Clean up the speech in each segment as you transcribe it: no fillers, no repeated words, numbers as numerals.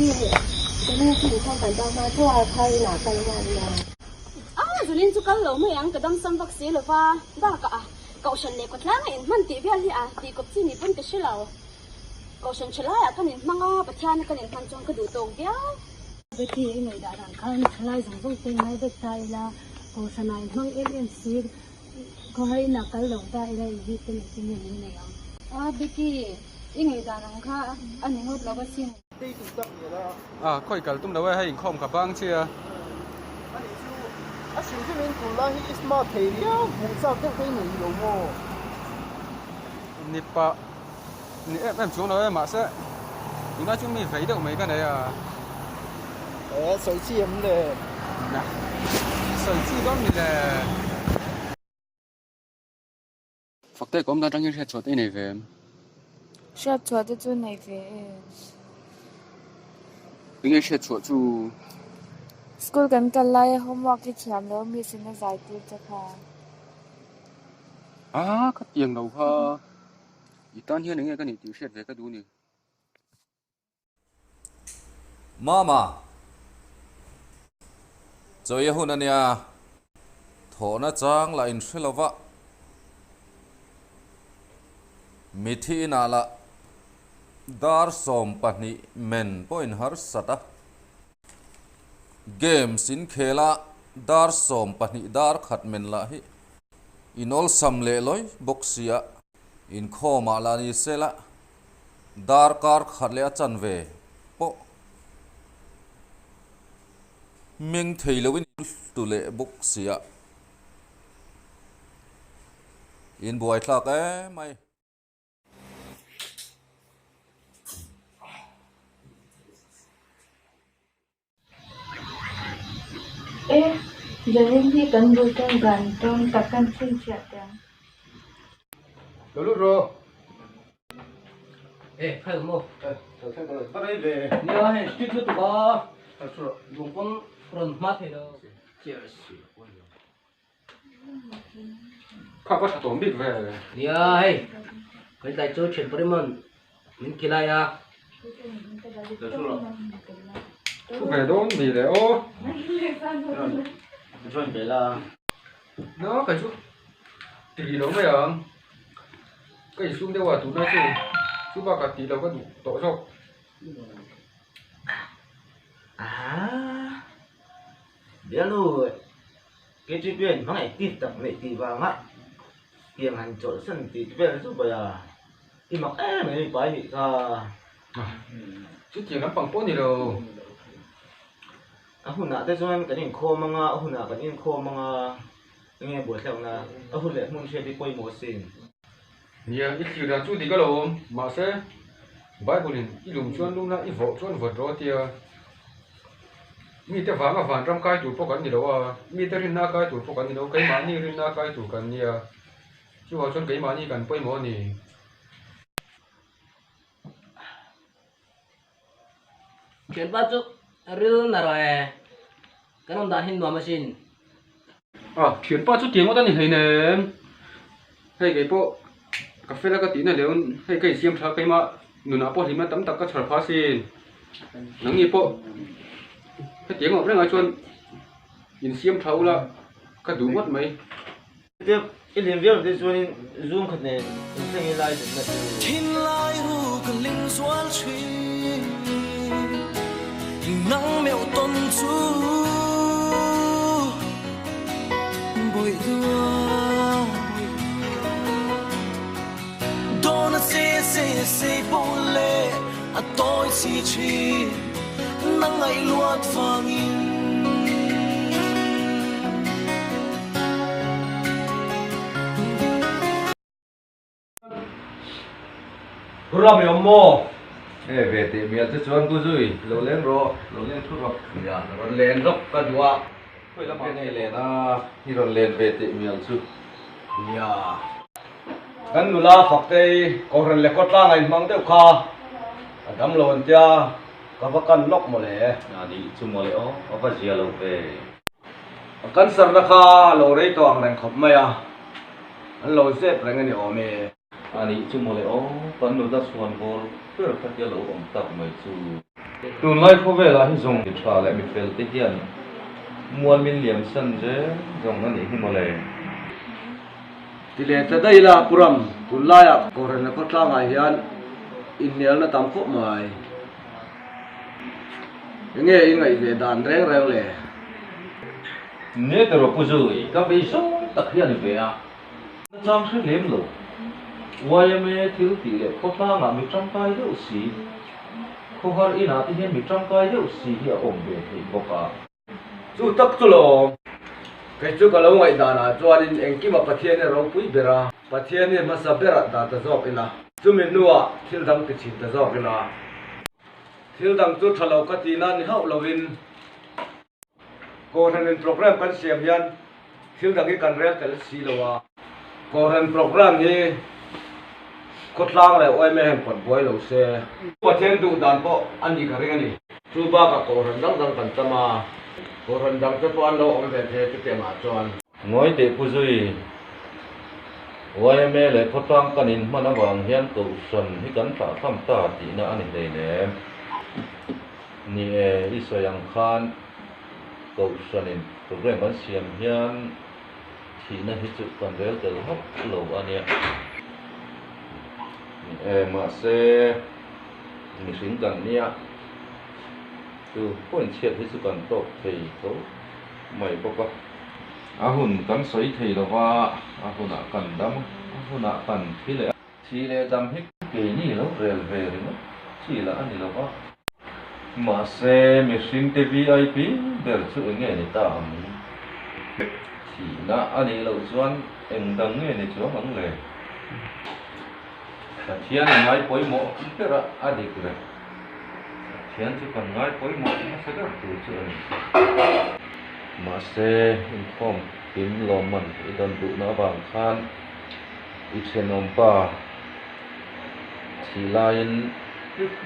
Zanin chu inkhawm kan bang hma tho a, khar inah kal nghal ila. A, Zanin chu kal lo mai ang, ka dam sam vak si lo va, bakah a Kohhran leh khawtlang a inhman tih vel hi a tih kawp chi ni pawn ka hre lo. Kohhran tha laiah kan inhmang a, Pathiana kan inhman chuan ka duh tawk viau. Betty, i ngaihdah dan khan thalai zawng zawng te ngai vek ta ila, Kohhranah inhmang em em si, khawhar inah kal lo ta ila i bik te nih chu nge min nei ang? A, Betty, i ngaihdan ang kha a ni ngawt lo asin. A, khawi kal tum lo e, hei inkhawm ka bang che a. Ani chu a hrim hrim in tunlai hi i smart thei riau, hmuh chak deuh te i nei lo maw? Ni pah ni em em chuang lo e, mahse tunlai chu mi vei deuh mai ka nei a. E, sawi chi em le? Na, sawi chi dawn mi le? Fakte ka awm dan atangin hriat chhuah te i nei ve em? Hriat chhuah te chu nei ve e. Enge hriat chhuah chu? School kan kal laia homework hi thiam lo miss in a zai tir che kha. A ka tiang lo kha. I tan hian enge ka nih tih hriat ve ka duh ni. Mama, Chawi a hun a nia, thawhna chang lah in hre lova, mithi inah lah dar 20 men pawh in harsat a, games in khel a dar 12 dar khat men lah hi in awlsam leh lawi bawk sia, inkhawmah lah ni sela. Darkar khat leh a chanve pawh meng thei loin tu leh bawk si a, in buai thlak em mai. E, Jalin hi kan bul tan dan dawn tak kan chhinchhiah teh ang. Lo lut rawh. E, khai awm maw? E, lo thleng ka lo va rei ve. Nia hei street lutuk a. Kal chu rawh. Lung pawn rawn hma thei lo. Cheers. Kha va tha tawm bik ve. Nia hei, kan tlai chu thian pariman min ki lai a. Lo thu rawh. Thu ve dawn mi le aw. Join ve la. Na kai chu ti lo mai ang. Ka insum deuh a tunlai chu chu bakah tih lo ka duh tawh zawk. Aaa bialu KTP a inhmang active tak neih tih vanga tiang han chawlhsan tih vel chu bai a i mak em em i pai nih kha. Chutiang lampang pawh a ni lo. A hunah te chuan kan inkhawm anga a hunah kan inkhawm anga enge buaithlakna a hun leh hmun hriat hi pawimawh asin. Nia, i thlir dan chu dik alawm. Mahse, Bible-in i lum chuan lum la, i vawh chuan vawt rawh a tia. Mite vanga vanram kai tur pawh kan ni lo a, mite rinna kai tur pawh kan ni lo, keimahni rinna kai tur kan nia. Chuvang chuan keimahni kan pawimawh a ni. Thianpa chu ril na rawh e, kan awm dan hi nuam asin. A, thianpa chu tiang ngawt a ni hleinem. Hei kei pawh ka fel a ka tihna leh hei ka insiam tha keimah nunah pawh hlimna tam tak ka chhar phah asin. Nangni pawh hetiang awm rengah chuan insiam tha ula ka duh ngawt mai. I hlim viau te chuanin zoom khat nen inthleng i lai zinna chu. Thinlai ru ka hlim zual thin Nang meuh tawn chu Bawih dua Dawn a se se se pawh le a tawi chi thin Nang ngaih luat vangin. Ram i awm maw? E ve teh mial che chuan ku zui lo leng rawh, lo leng thu rawh. Nia, rawn len rawk ka duh a. Khawi lamah nge len a, i rawn len ve teh mial chu. Nia. Kan nula Faktei Kohhran leh khawtlang a inhmang deuh kha a dam lo an tia, ka va kan lawk mawle. A nih chu mawle aw, a va zia lo ve. A cancer na kha a lo rei tawh ang reng khawp mai a, an lo zep reng a ni awm e. A nih chu mawle aw, kan nula chhuan bawr ber kha tia lo awm tak mai chu. Tunlai khawvelah hi zawng mi tha leh mi fel te hian mual min liam san zel zawng a nih hi mawle. Ti leh ta daih ila Pu Ram, tunlaiah Kohhran leh khawtlangah hian inhnialna tam khawp mai. Enge i ngaih ve dan reng reng le? Nge tawh rawh Pu Zui, ka vei zawng tak hi a ni ve a. Nachang hre lem lo. Yma thil tih leh khawtlangah mi tangkai deuh si, khawhar inah te hian mi tangkai deuh si hi a awm ve theih bawk a. Chu tak chu lawm. Kei chu ka lo ngaihdanah chuanin engkima Pathian hi ropui ber a, Pathian hi hmasa berah dah ta zawk ila, chumi hnuah thil dang ti chhin ta zawk ila. Thil dang chu tha lo ka tihna ni hauh lovin Kohhranin program kan siam hian thil dang hi kan rel tel si lo a. Kohhran program hi khawtlang leh yma hian pawt buai lo se. Pathian duh dan pawh a nih ka ring a ni. Chu bakah kohhran dang dang kan tam a, kohhran dang te pawh an lo awm ve thei a chutiangah chuan. Ngawi teh Pu Zui, yma leh khawtlang kan inhman avang hian kohhran hi kan thlahthlam ta tihna a ni hleinem. Ni e, i sawi ang khan kohhranin program an siam hian Thihna hi chu kan rel tel hauh lo a nia. Ni e, mahse mihring kan nia, chu point chhiat hi chu kan tawk thei tho mai bawk a. A hun kan sawi thei lo va, a hunah kan dam a, a hunah kan thi leh a. Thi leh dam hi keini lo rel ve ringawt chi lah a ni lo va. Mahse, mihringte VIP ber chu eng nge ni ta ang? Thihna a nih loh chuan eng dang nge ni chuang ang le? Pathian a ngai pawimawh ber a, a dik reng. Pathian chu kan ngai pawimawh hmasa ber tur chu a ni. Mahse, inkhawm kim lawmman i dawn duhna avang khan I thenawmpa thih laiin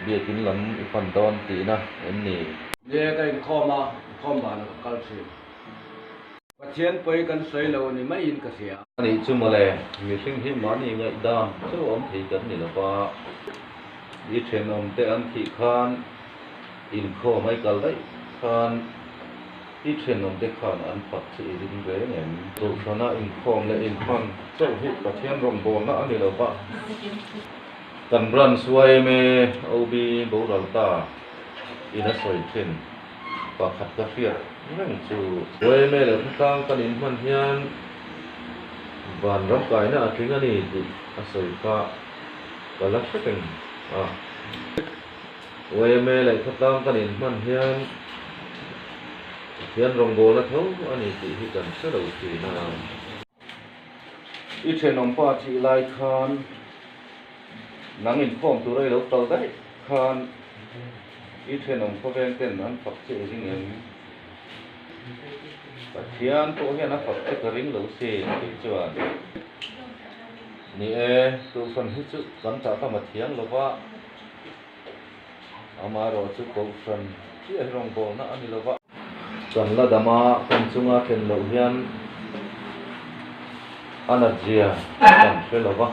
biakin lam i pan dawn tihna em ni? Nge ka inkhawm a, inkhawm vanah ka kal thin. Pathian pawi kan sawi lo ni maiin ka hria. Anih chu mawle, mihring hi mahni ngaihdan chauh awm thei kan ni lova, i thenawmte an thih khan inkhawm a i kal daih khan, I thenawmte khan an fak che i ring reng em? Kohhrana inkhawm leh inhman chauh hi Pathian rawngbawlna a ni lo va. Kan branch yma OB boral ta in a sawi thin pakhat ka hriat reng chu. Yma leh khawtlang kan inhman hian vanram kaina a tling a ni tih a sawi kha ka la hre reng a. Yma leh khawtlang kan inhman hian Pathian rawngbawlna tho a ni tih hi kan hre lo thin a. I thenawmpa thih lai khan nang inkhawm tura i lo kal daih khan i thenawm khawveng ten an fak che i ring em? Pathian pawh hian a fak che ka ring lo sin tih chuan ni e, Kohhran hi chu kan tahkam a thiang lo va. Amaherawh chu Kohhran chiah hi rawngbawlna a ni lo va. Kan la dam a, kan chunga thlen loh hian a natzia kan hre lo va.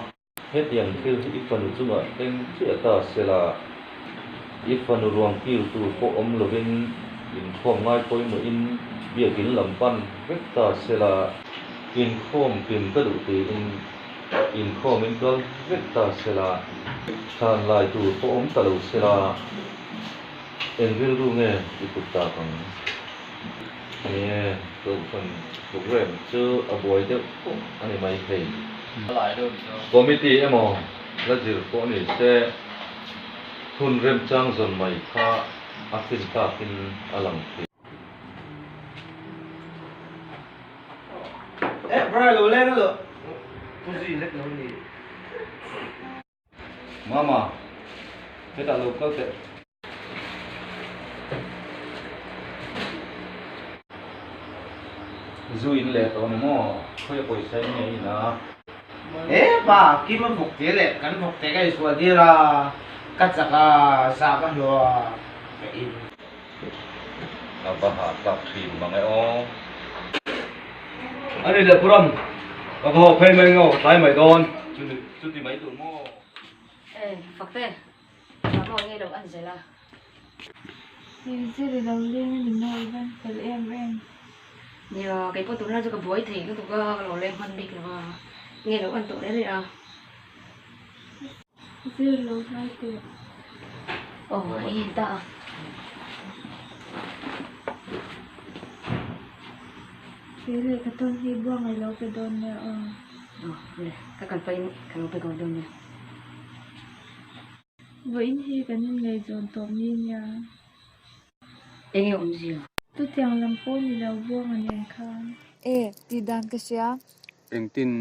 Hetiang thil hi i fanu chungah thleng chiah ta se la, i fanu ruang kil tur pawh awm lovin inkhawm ngai pawimawhin biakin lam pan vek ta se la, inkhawm kim ka duh tiin Inkhawm in kal vek ta se la, thlan lai tur pawh awm ta lo se la, eng rilru nge i put tak ang? Nge, Kohhran programme chu a buai deuh pawh a ni mai thei. Committee emaw la zir pawh ni se, hun remchang zawn mai kha a fin takin a lang thei. Eh, Brian lo leng lo. Pu zui lek lo ni. Mama, hetah lo kal teh. Zu in leh tawh ni maw? Khawi a pawisa in nge in a? Eh, pa, Kim a vawk te leh kan vawk te ka insual tir a, ka chak a, zah ka hlawh a, ka in. A va hah tak thin mang e aw. A ni leh Puram, ka va haw phei mai ngau, tlai mai dawn. Chuti mai tur maw? E, Fakte, ka maw nge lo an zel a. Hei zir i lo leng a ni maw i van fel em em. Nia, kei pawh tunlai chu ka buai thei lutuk a, ka lo leng hman bik lo a, nge lo en tawh reh reh a. Zir lo hlai teh. Aw, hei hi ta a. He lehkha tawn hi buang i lo pe dawn nia aw. Aw, le, ka kal pahin ka lo pe kawi dawn nia. Vawiin hi kan inngaihzawn tawp ni nia. Enge awmzia? Chutiang lam pawh ni lo buanga nen khan. E, tih dan ka hria. Engtin?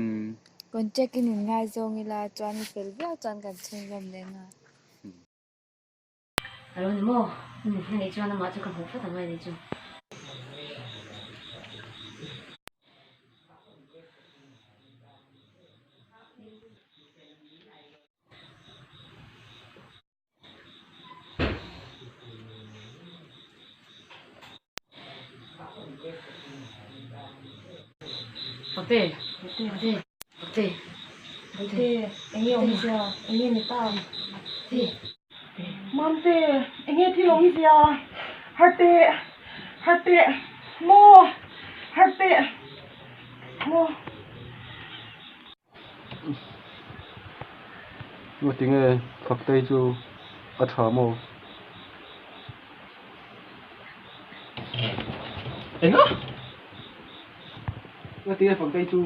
Contract in inngaizawng ila chuan i fel viau chuan kan chhunzawm leh nghal. A lo ni maw? Umm, anih chuan amah chu ka hmuh fat ang a nih chu. Fakte, Fakte, Fakte, Fakte, enge awmzia, enge ni ta? Fakte. Mamte, enge thil awmzia? Harte, harte, maw, harte, maw. Maw tinge Faktei chu a tha maw? Enga? Maw tinge Faktei chu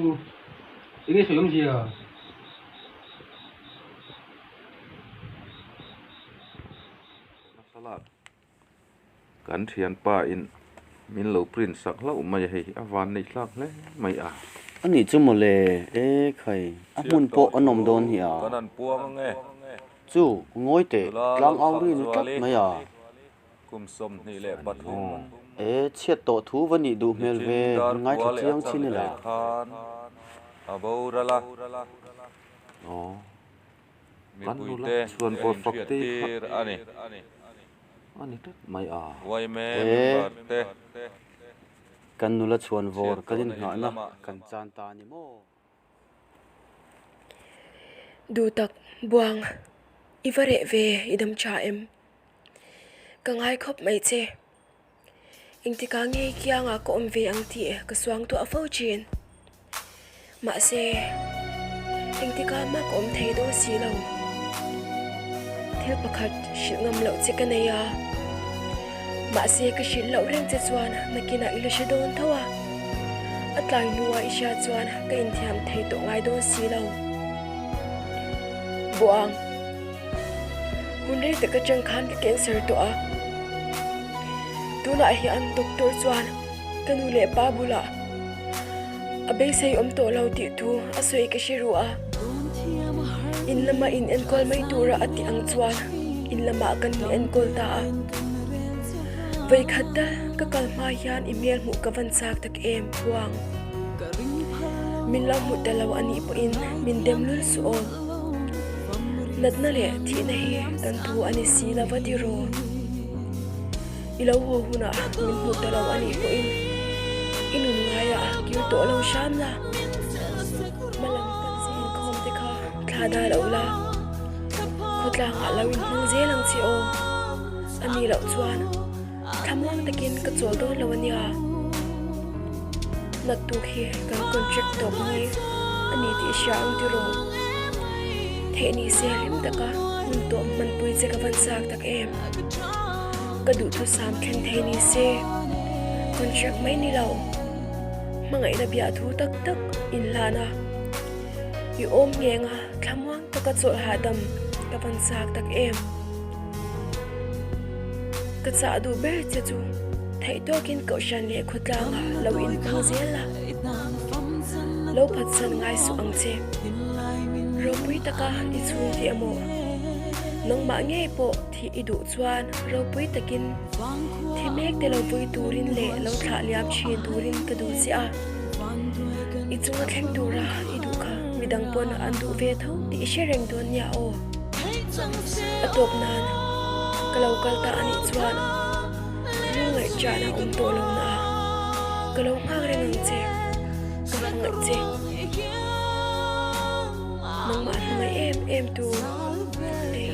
enge sawi awmzia? Thlalak kan thianpa in min lo print sak hlauh mai a hei a van nei hlak hle mai a. A nih chu mawle e khai a hmun pawh a nawm dawn hi a. Kan han puang ange. Chu ngawi teh tlang au ri ni tlat mai a. Kum 23. E chhiat tawh thu va nih duh hmel ve Nichin dar ngaithla kua leh a chiang chin chanve ila. khan a boral a. Aw. Kan nula Mipuite chuan an vawr fak te kha inhriattir a ni. A ni tlat mai a. Yma E. member te Kan nula chhuan vawr kan chhiat tawhna in inngahna lamah kan chan ta a ni maw? Duhtak buang i va reh ve i dam tha em? Ka ngai khawp mai che. Engtikah nge kiangah ka awm ve ang tih ka suang tuah fo thin. Mahse, engtikah mah ka awm thei dawn si lo. Thil pakhat hrilh ngam loh che ka nei a. Mahse, ka hrilh loh reng che chuan nakinah i la hre dawn tho a. A tlai hnuah i hriat chuan ka inthiam thei tawh ngai dawn si lo. Buang. Hun rei tak atang khan ka cancer tawh a, tunah hian doctor chuan ka nu leh pa bulah a beisei awm tawh lo tih thu a sawi ka hre ruh a, in lama in enkawl mai tura a tih ang chuan in lamah kan in enkawl ta a, vawikhat tal ka kal hma hian i hmel hmuh ka van chak tak em Phuang, min lo hmu ta lo anih pawhin min dem lul suh aw. Natna leh thihna hi kan thu a ni si lo va tiraw? I lo haw hunah min hmu ta lo a nih pawhin i nun ngaiah kir tawh lo hram la, hmalam pan che inkhawm te kha thla da lo la, khawtlangah lo inhmang zel ang che aw. A nih loh chuan thlamuang takin ka chawl dawn lo a nia. Naktuk hi kan contract tawp ni a ni tih hria ang tiraw? Theih ni se hlim taka hun tawp hmanpui che ka van chak tak em? Ka duhthusam thlen thei ni se contract mai ni lo, hmangaihna biahthu tak tak inhlan a, i awm ngheng a thlamuang taka chawlh hahdam ka van chak tak em? Ka chah duh ber che chu theih tawkin kohhran leh khawtlangah lo inhmang zel a, lo phatsan ngai suh ang che. Ropui taka i chhung tih emaw, nangmah ngei pawh thih i duh chuan ropui takin thi mek te lo pui turin leh lo thlah liam thin turin ka duh che a. I chunga thleng tura i duh kha midang pawn an duh ve tho tih i hre reng dawn nia aw. A tawp nan ka lo kal ta anih chuan lungngaihchahna awm tawh lo na a, ka lo nghak reng ang che, ka hmangaih che. Nangmah hmangaih em em tu Faktei.